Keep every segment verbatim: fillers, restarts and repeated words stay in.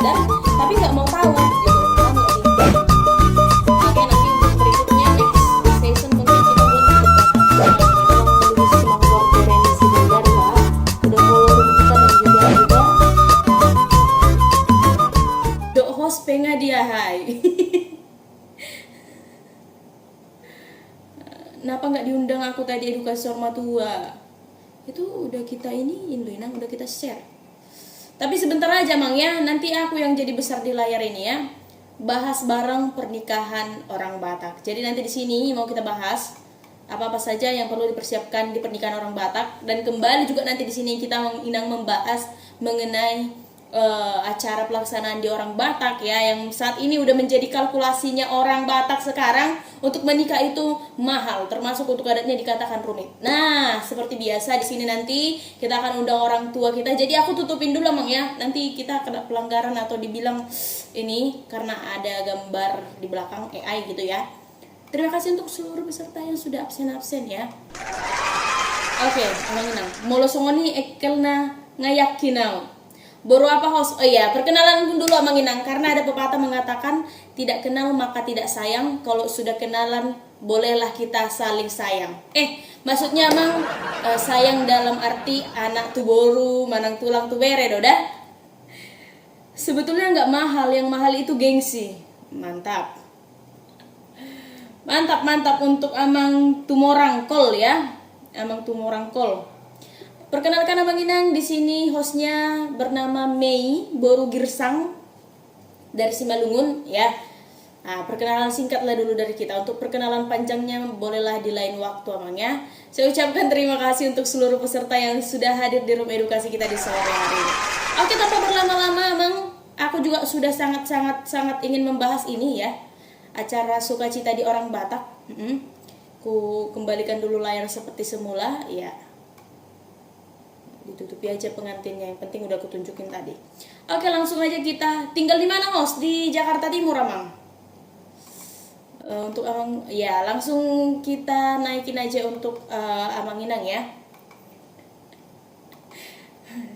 Tapi nggak mau tahu gitu. Paham nggak sih? Oke, nanti untuk berikutnya, next session, mungkin kita buat untuk membahas tentang Luis Mangkor Terensi Bulgaria. Udah follow kita dan juga udah. Dok host penga dia, hai. Napa nggak diundang aku tadi, edukasi saur matua? Itu udah kita iniin loh, Inang, udah kita share. Tapi sebentar aja, Mang, ya. Nanti aku yang jadi besar di layar ini, ya. Bahas bareng pernikahan orang Batak. Jadi nanti di sini mau kita bahas apa-apa saja yang perlu dipersiapkan di pernikahan orang Batak. Dan kembali juga nanti di sini kita, Mang Inang, membahas mengenai eh, acara pelaksanaan di orang Batak, ya, yang saat ini udah menjadi kalkulasinya orang Batak sekarang, untuk menikah itu mahal, termasuk untuk adatnya dikatakan rumit. Nah, seperti biasa di sini nanti kita akan undang orang tua kita. Jadi aku tutupin dulu, Mang, ya. Nanti kita kena pelanggaran atau dibilang ini karena ada gambar di belakang, A I gitu, ya. Terima kasih untuk seluruh peserta yang sudah absen-absen, ya. Oke, Amang Inang. Molo songon i, engkel na nga yakin au. Boru apa, host? Oh iya, perkenalan dulu, Amang Inang, karena ada pepatah mengatakan, "Tidak kenal maka tidak sayang, kalau sudah kenalan, bolehlah kita saling sayang." Eh, maksudnya, Amang, eh, sayang dalam arti anak tu boru, manang tulang tu bere, do da? Sebetulnya nggak mahal, yang mahal itu gengsi. Mantap. Mantap, mantap untuk Amang Tumorang Kol, ya. Amang Tumorang Kol. Perkenalkan, Amang Inang, di sini hostnya bernama Mei, boru Girsang, dari Simalungun, ya. Nah, perkenalan singkatlah dulu dari kita. Untuk perkenalan panjangnya bolehlah di lain waktu, Amang, ya. Saya ucapkan terima kasih untuk seluruh peserta yang sudah hadir di room edukasi kita di sore hari ini. Oke, tanpa berlama-lama, Amang, aku juga sudah sangat-sangat sangat ingin membahas ini, ya. Acara sukacita di orang Batak. Mm-mm. Ku kembalikan dulu layar seperti semula, ya. Ditutupi aja pengantinnya, yang penting udah kutunjukin tadi. Oke, langsung aja kita. Tinggal di mana, host? Di Jakarta Timur, Amang? Eh, untuk Amang, ya, langsung kita naikin aja untuk, eh, Amang Inang, ya.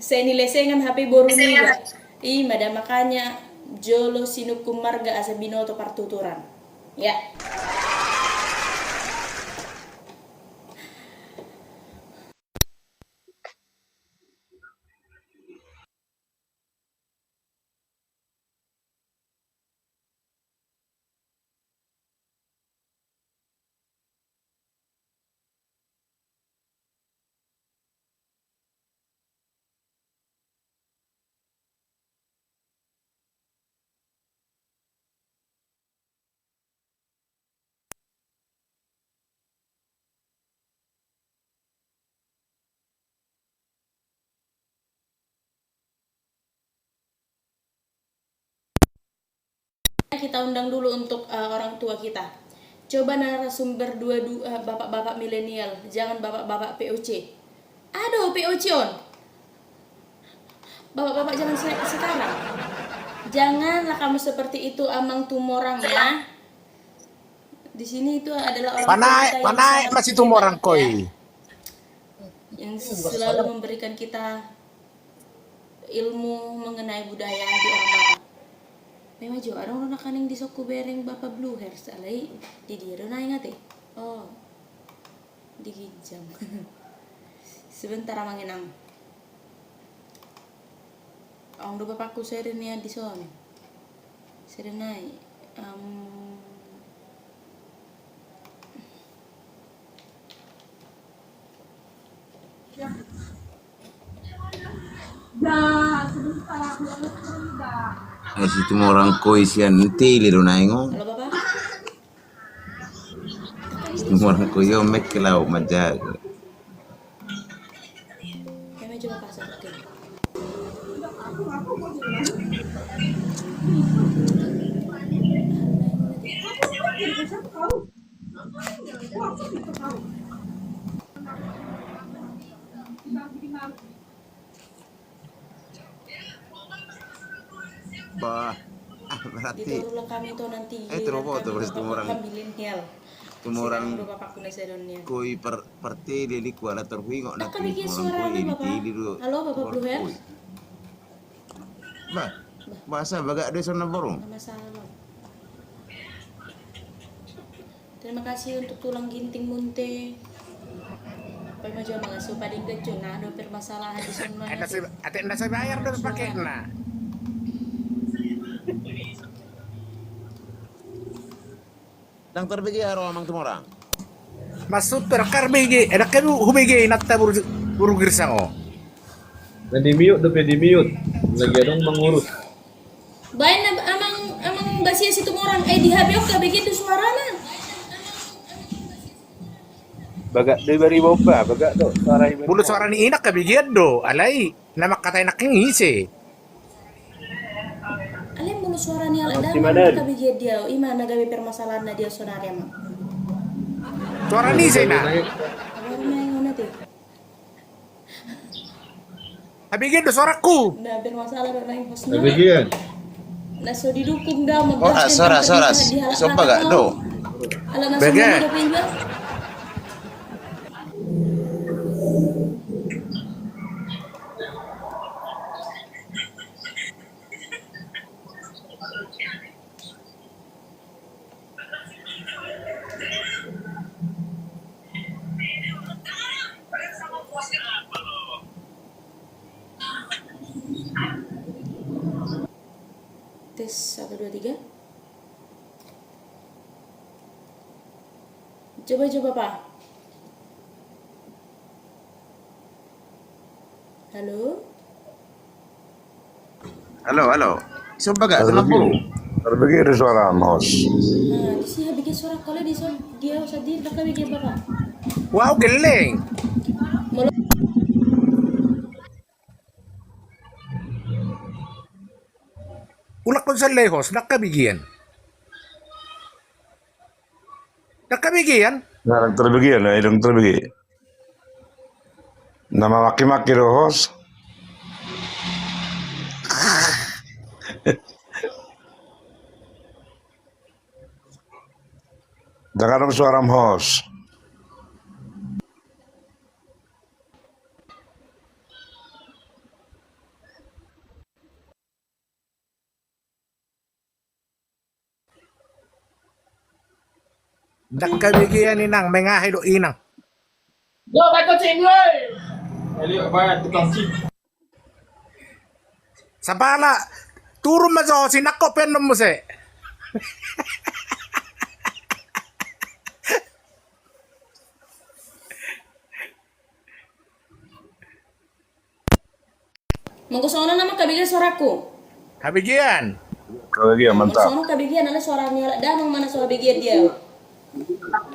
Sai ni lesengan H P boru niba. Ima da, makanya jolo sinungkun marga asa binoto partuturan. Ya. Kita undang dulu untuk, eh, orang tua kita. Coba narasumber dua, dua, eh, bapak-bapak milenial, jangan bapak-bapak P O C. Aduh, P O C on. Bapak-bapak zaman se-, sekarang. Janganlah kamu seperti itu, Amang Tumorang, ya. Di sini itu adalah orang tua kita yang sangat menghormati kita, ya. Yang selalu memberikan kita ilmu mengenai budaya di orang Batak. Memang jo, adong do nangkaning di son hubereng Bapak Blue Hairs, alai di dia do naeng ate. Oh. Di ginjang. Sebentar, Amang Inang. Adong do bapakku, sere nian di son. Sere nai. Em. Ai si Tumorang Koi sian tele do naeng on. Halo, Bapak. Tumorang Koi, yo, mek ke lau manjaga. Bah, ah, berarti. Di toru lah kami tu nanti. Eh, terobos tu, berarti Tumorang. Milenial. Tumorang. Bapakku na sadon nian. Koi per-, partele ni kuala terhuingot nanti. Tumorang Koi, Bapak. Halo, Bapak Blue Hairs. Bah. Bah. Bahasa bagak do ison na boru. Nggak masalah, Bang. Terima kasih untuk tulang ginting Munte. Apa yang mau jual, Bang? Asuh paling gacor, nah, ada permasalahan di sana. Ada si, ada, ada si bayar dong pakai, nah. Ndang tarbege haroa amang Tumorang. Maksud tu ndang tarbege, eh, ndang hubege inanta boru, boru Girsang on. Na di-mute dope, di-mute. Lagi adong mangurus. Baen na amang, amang Basia Situmorang, eh, di H P on kabege do suarana. Bagak do ibari bomba, bagak do suara ibari. Molo suara ni inang kabegean do, alai na mangkatai nangkin ise. Alai molo suara ni halak damang kabegean dia, ima na gabe permasalahan na dia sonari amang. Suara ni ise na. Abang main ngona te. Habegean do suaraku. Na bermasalah do naeng bos na. Habegean. Na so didukung da. Horas, horas, horas. Sopa gak do. Ala na so didukung da. Tes, satu, dua, tiga. Coba, coba, Pak. Halo? Halo, halo. Sopa gak, Tulang Boru? Tarbege do suara, Mos. Nah, di sini habis suara kalau di son dia usah di belakang dia, Bapak. Wow, geleng. Molo- Ulak kon sallai, Hos, ndang kabegean. Ndang kabegean? Ndang tarbegean, ndang tarbegean. Na mamaki-maki do, Hos. Ndang adong suaram, Hos. Ndang kabegean inang, mengahe do inang. Yo, baik kocing, woi. Elio, baik tukang cip. Sapala, turun ma jo, sinangkop pe annon muse. Molo songon on amang, kabegean suaraku? Kabegean. Kabegean, mantap. Molo songon on kabegean, ala suara ni halak damang ma na so habegean dia.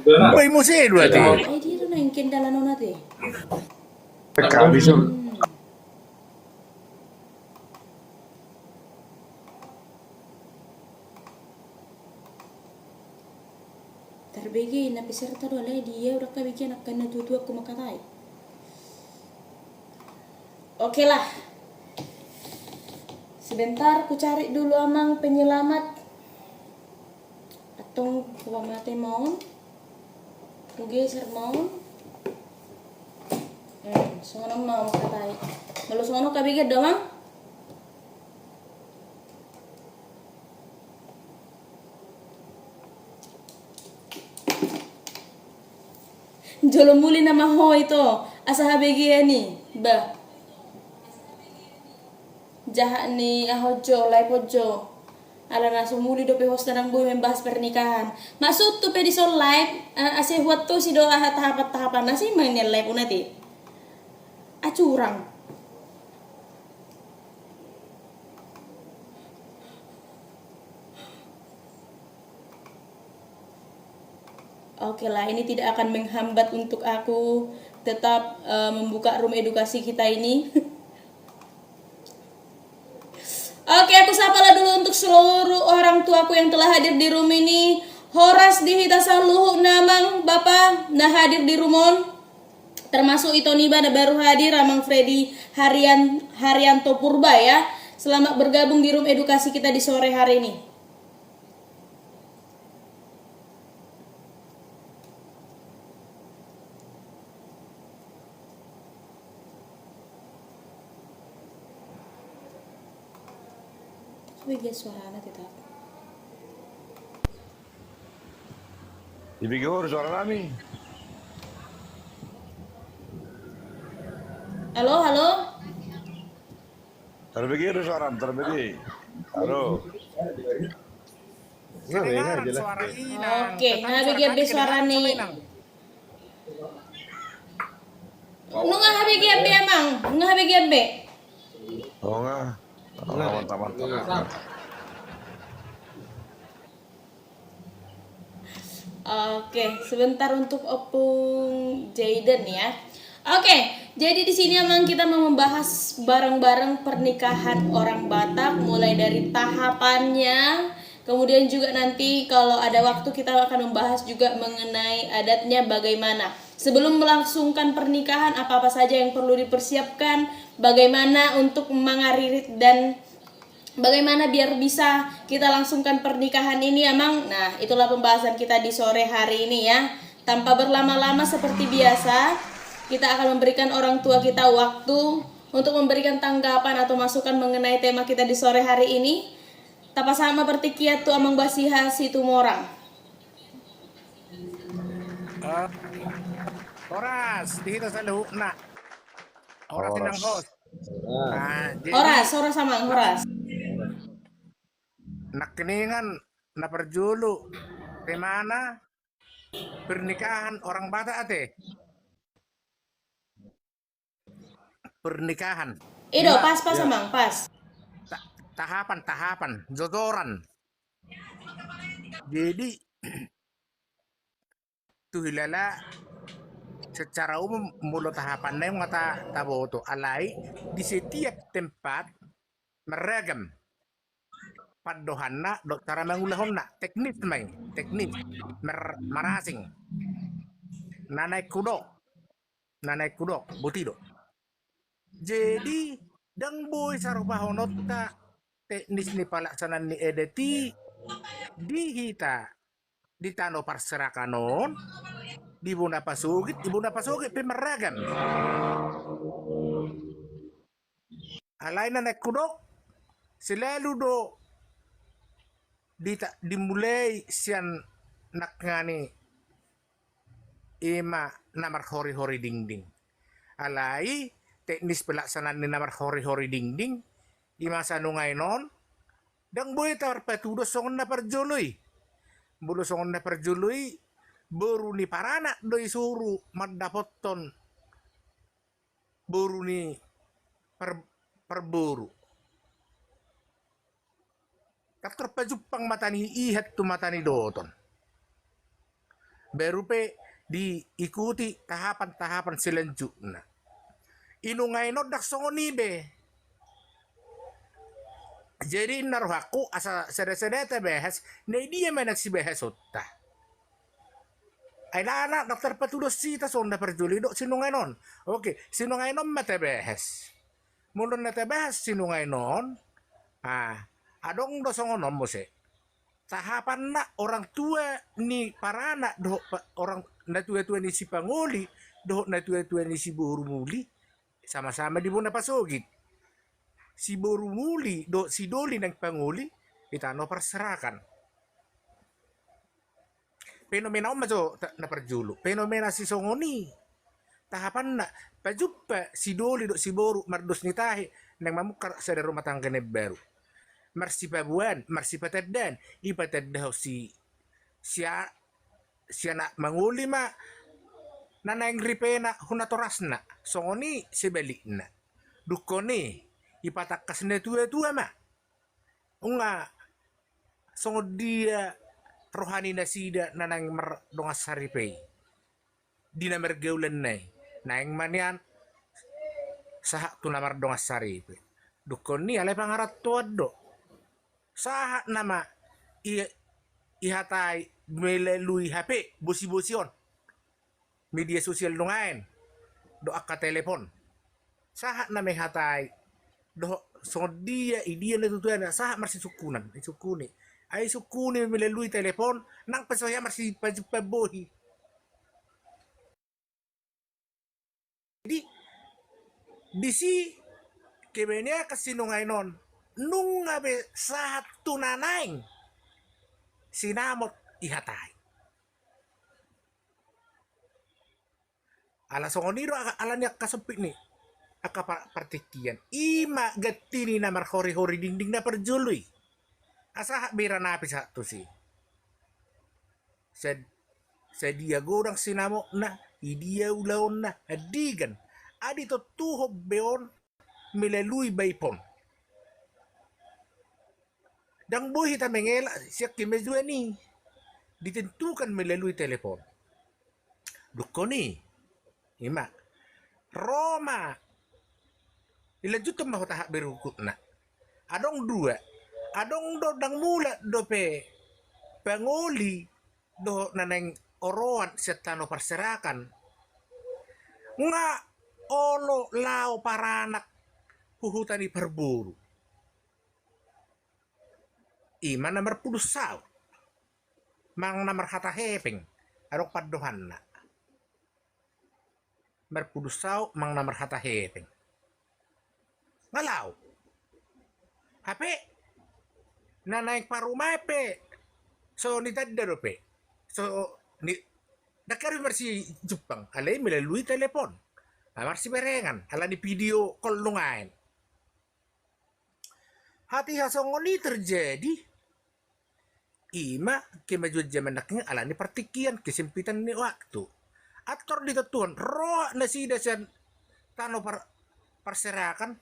Woi, muse do ate. Ai dia do na ingken dalan on ate. Pekka bisa. Hmm. Tarbege na peserta do, alai dia ndang kabegean, angka na tua-tua ku mangkatai. Oke lah. Sebentar, ku cari dulu amang penyelamat. Antong hupamate ma on. Hugeser ma on. Hmm, songon on ma mangkatai. Molo songon on kabegean do amang? Jolo muli nama ho ito, asa habegean i, bah. Jahat ni ahonjo, live on jo. Ala na so muli dope host na ndang boi membahas pernikahan. Maksudhu pe dison live, eh, asa huantusi do aha tahapan-tahapan na si main live on ate. Ah, curang. Oke lah, ini tidak akan menghambat untuk aku tetap, eh, membuka room edukasi kita ini. Oke, aku sapa lah dulu untuk seluruh orang tuaku yang telah hadir di room ini. Horas di hita saluhutna amang, bapa, na hadir di room on. Termasuk ito niba na baru hadir, Amang Freddy Harian-, Haryanto Purba, ya. Selamat bergabung di room edukasi kita di sore hari ini. Bege suarana tidak. Dibege ho do suaranami. Halo, halo. Tarbege do suaranami, tarbege. Halo. Kedengaran suara Inang. Oke, nah, bege be suarani. Nunga habege be, Amang. Nunga habege be. Oh, nga. Oh, mantap, mantap, mantap. Oke, sebentar untuk Opung Jaden ya. Oke, jadi di sini emang kita mau membahas bareng-bareng pernikahan orang Batak, mulai dari tahapannya, kemudian juga nanti kalau ada waktu kita akan membahas juga mengenai adatnya bagaimana. Sebelum melangsungkan pernikahan, apa-apa saja yang perlu dipersiapkan, bagaimana untuk mangaririt dan bagaimana biar bisa kita langsungkan pernikahan ini, Amang? Nah, itulah pembahasan kita di sore hari ini ya. Tanpa berlama-lama seperti biasa, kita akan memberikan orang tua kita waktu untuk memberikan tanggapan atau masukan mengenai tema kita di sore hari ini. Tapasahat ma partingkian tu Amang Basiha Situmorang. Eh, horas di hita saluhutna. Horas, horas. Inang host. Nah, jadi horas, horas Amang, horas. Nangkiningan na parjolo temana pernikahan orang Batak ate. Pernikahan. Ido, pas, pas, Amang, pas. Ta-, tahapan, tahapan, jojoran. Jadi, tu hilala secara umum molo tahapan na i nga ta-, taboto, alai di setiap tempat meragam pandohanna dohot cara mangulahonna, teknis ma i, teknis, mer-, marasing. Na naeng hudok, na naeng hudok, boti do. Jadi, ndang boi sarupahononta teknis ni palaksanaan ni adat i di hita di tano parserakan on, di bona pasogit, di bona pasogit pe marragam. Alai na naeng hudok, selalu do dita-, dimulai sian nangkiningan i, ima na marhori-hori dingding. Alai teknis pelaksanaan ni na marhori-hori dingding, ima sa nunga i non, ndang boi tarpatudos songon na parjolo i. Molo songon na parjolo i, boru ni paranak do i suru mandapothon boru ni par-, parboru. Ndang tarpajumpang mata ni ihat tu mata ni dohot on. Baru pe diikuti tahapan-tahapan selanjutna. I nunga i non ndang songon i be. Jadi na rohangku asa sada-sada tabahas, na i dia ma na sibahasonta. Ai ndang, ndang tarpatudos hita songon na parjolo i dohot si nunga i non. Oke, si nunga i non ma tabahas. Molo na tabahas si nunga i non, ah, adong do songon on muse. Tahapanna orang tua ni paranak dohot pa-, orang natua-tua ni sipangoli dohot natua-tua ni siboru muli, sama-sama di bona pasogit. Siboru muli dohot sidoli naeng pangoli di tano parserakan. Fenomena on ma jo ta-, na parjolo. Fenomena sisongon i tahapanna, pajumpa sidoli dohot siboru mardos ni tahi naeng mamungkar sada rumah tangga na imbaru. Marsipaboaan, marsipatandaan, dipatandahon si, si a-, si anak mangoli ma na naeng ripena hu natorasna, songon i sebalikna. Dungkon i, dipatangkas natua-tua ma. Nunga songon dia roha ni nasida na naeng mardongan saripe i. Di na margaulanna i. Naeng ma nian sahat tu na mardongan saripe. Dungkon i alai pangarantoan do. Sahat nama i, ihatai melalui H P, bosi-bosi on. Media sosial nuaeng, dohot angka telepon. Sahat nama ihatai, dohot songon dia, i dia na tutu na, sahat marsisungkunan, disungkuni. Ai sungkuni melalui telepon, nang pe so hea marsipajumpang bohi. Jadi, disi kebanyakan si nunga i non, nunga be sahat tu na naeng sinamot dihatai. Ala songon i do, ala ni angka sompit ni angka partingkian, i ma gantini na marhori-hori dingding na parjolo i. Asa sahat be i ranapi sahat tusi. Sadia godang sinamotna, idia ulaonna, andigan. Ai ditontuhon be on melalui baipon. Ndang boi hita mengela sian kemajuan i, ditentukan melalui telepon. Dungkon i, i ma, ro ma, ilanjuthon ma ho tahap berikutna. Adong dua, adong do ndang mulak dope pangoli dohot na naeng oroan sian tano parserakan, nga olo lao paranak hu huta ni parboru. I ma na marpudun saut manang na marhata hepeng, adong pandohanna. Marpudun saut manang na marhata hepeng. Nga lao. Hape na naeng parumaen pe so nitanda dope. So ni, ndang karu marsijumpang, alai melalui telepon. Marsiberengan, ala ni video call nuaeng. Hatiha songon i terjadi, i ma kemajuan zaman nangkin ala ni partingkian, kesempitan ni waktu. Antor ditontuhon, ro nasida sian tano par-, parserakan.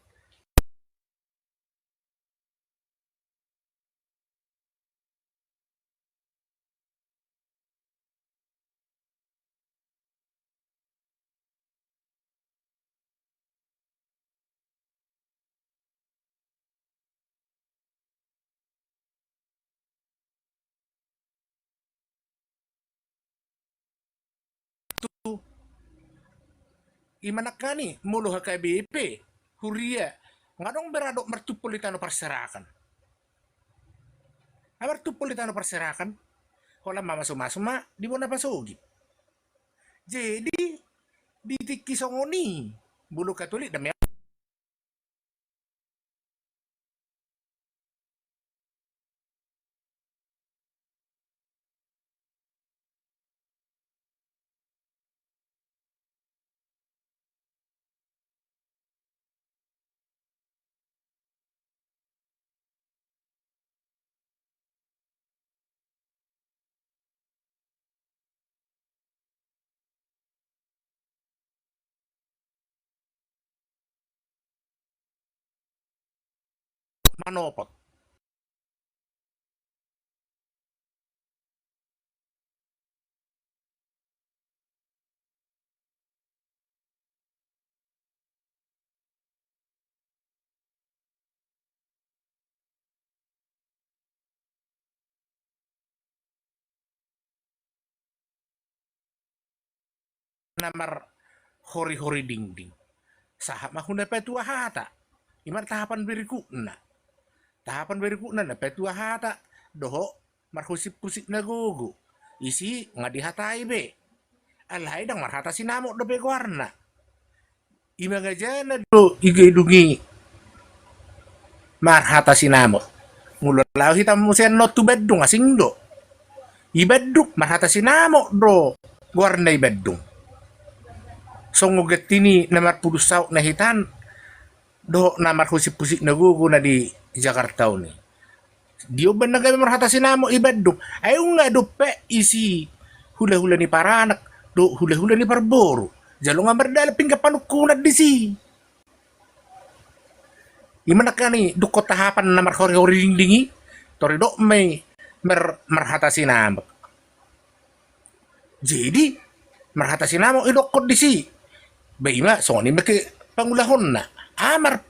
Tu, i ma nangkin i, molo H K B P, huria, nga adong be ra dohot martumpol di tano parserakan. Nga martumpol di tano parserakan, holan mamasumasu ma di bona pasogit. Jadi di tingki songon i, molo Katolik dame manopot. Na marhori-hori dingding. Sahat ma hu na patua hata. I ma tahapan berikutna. Tahapan berikutna na patua hata dohot marhusip-husip na gogo. Disi nga dihatai be. Alai ndang marhata sinamot dope goarna. I ma gajana do i gedung i marhata sinamot. Molo lao hita muse annon tu Bandung, asing do. I Bandung marhata sinamot do goarna i Bandung. Songon gantini na marpudun saut na hitan dohot na marhusip-husip na gogo na di Jakarta on i. Diomban na gabe marhata sinamot i Bandung. Ai nunga dompak disi hula-hula ni paranak dohot hula-hula ni parboru. Jala nunga mardalan pinggan panungkunan disi. I ma nangkin i, dungkon tahapan na marhori-hori dingding i, tor didok ma i mar-, marhata sinamot. Jadi marhata sinamot didokkon disi. Ba i ma songon i ma angka pangulahonna. Aha mar-,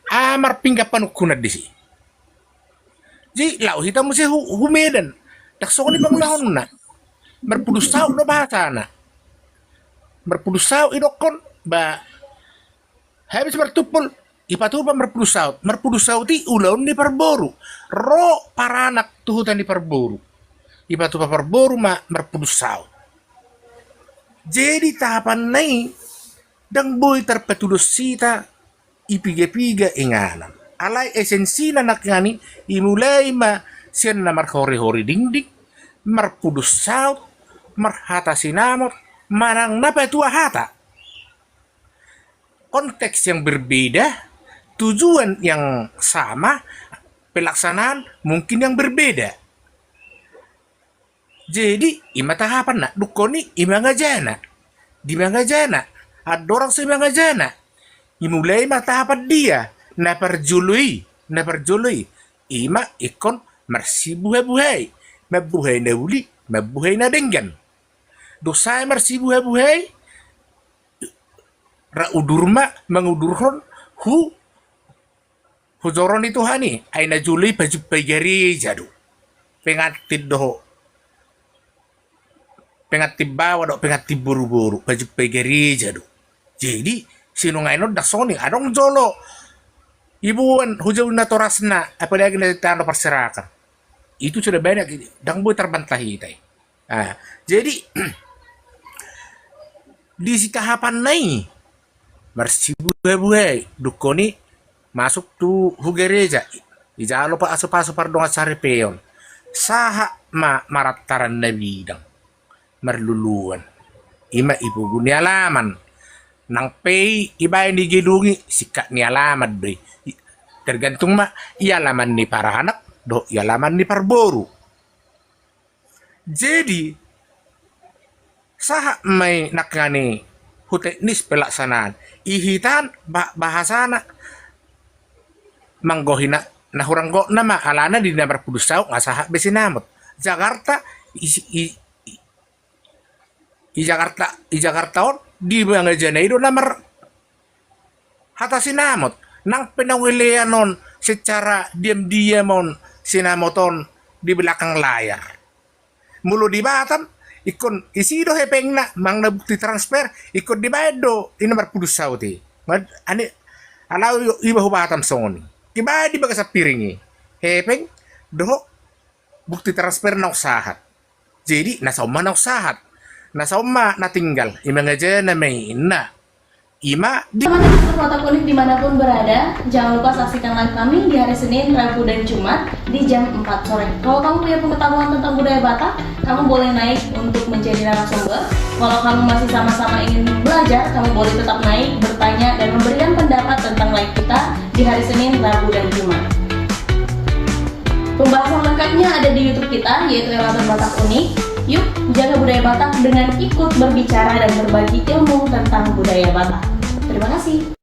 aha marpinggan panungkunan disi. Jadi lao hita muse hu, hu Medan. Ndang songon i pangulahonna. Marpudun saut do bahasana. Marpudun saut didokkon, ba habis martumpol, dipatupa marpudun saut. Marpudun saut i ulaon ni parboru. Ro paranak tu huta ni parboru. Dipatupa parboru ma marpudun saut. Jadi tahapanna i ndang boi tarpatudos hita di piga-piga inganan. Alai esensina nangkining i, imulai ma sian na marhorihori dinding, marpudun saut, marhata sinamot, manang na patua hata. Konteks yang berbeda, tujuan yang sama, pelaksanaan mungkin yang berbeda. Jadi, i ma tahapanna, dungkon i, i mangajana. Di mangajana, andorang so i mangajana. Imulai ma tahapan dia, na parjolo i, na parjolo i. I ma ingkon marsibuhabuhai, mambuhai na uli, mambuhai na denggan. Dung sae marsibuhabuhai, ra udur ma mangudurhon hu, hu joro ni Tuhan i, ai na jolo i pajumpai gareja do. Pengantin dohot pengantin baoa dohot pengantin boruboru, pajumpai gareja do. Jadi, sinunganon ndang songon i, adong jolo iboan hu jolo natorasna, apalagi na tano parserakan. Itu sudah banyak, ndang boi tarbantah hita i. Ah, jadi, di sitahapanna i, marsibuhabuhai, dungkon i masuk tu hu gareja, ijalo pasupasu pardongansaripeon, sahat ma marantaran na bidang, marluluan. I ma ipugu ni alaman. Nang pe i ibaen i gedung i, singkat ni alaman do i. Tergantung ma i alaman ni paranak dohot i alaman ni parboru. Jadi, sahat ma i nangkining i hu teknis pelaksanaan. I hita ba-, bahasana manggohi na, na hurang gokna ma, alana di na marpudun saut nga sahat be sinamot. Jakarta, i, i, i, i Jakarta, i Jakarta on, di mangajana i do na mar-, hata sinamot. Nang pe naung ilean on secara diam-diam on sinamot on di belakang layar. Molo di Batam, ingkon isi do hepengna, manang na bukti transfer, ingkon dibaen do i na marpudun saut i. Mad-, ani, alai iba hu Batam songon i. Dibaen di bagasan piring i. Hepeng, dohot bukti transfer naung sahat. Jadi, na saon ma naung sahat. Na saon ma na tinggal. I mangajana ma i, inna. I ma di Teman-teman Kotak Unik dimanapun berada, jangan lupa saksikan live kami di hari Senin, Rabu, dan Jumat di jam empat sore. Kalau kamu punya pengetahuan tentang budaya Batak, kamu boleh naik untuk menjadi narasumber. Kalau kamu masih sama-sama ingin belajar, kamu boleh tetap naik, bertanya, dan memberikan pendapat tentang live kita di hari Senin, Rabu, dan Jumat. Pembahasan lengkapnya ada di YouTube kita, yaitu Elatan Batak Unik. Yuk, jaga budaya Batak dengan ikut berbicara dan berbagi ilmu tentang budaya Batak. Terima kasih.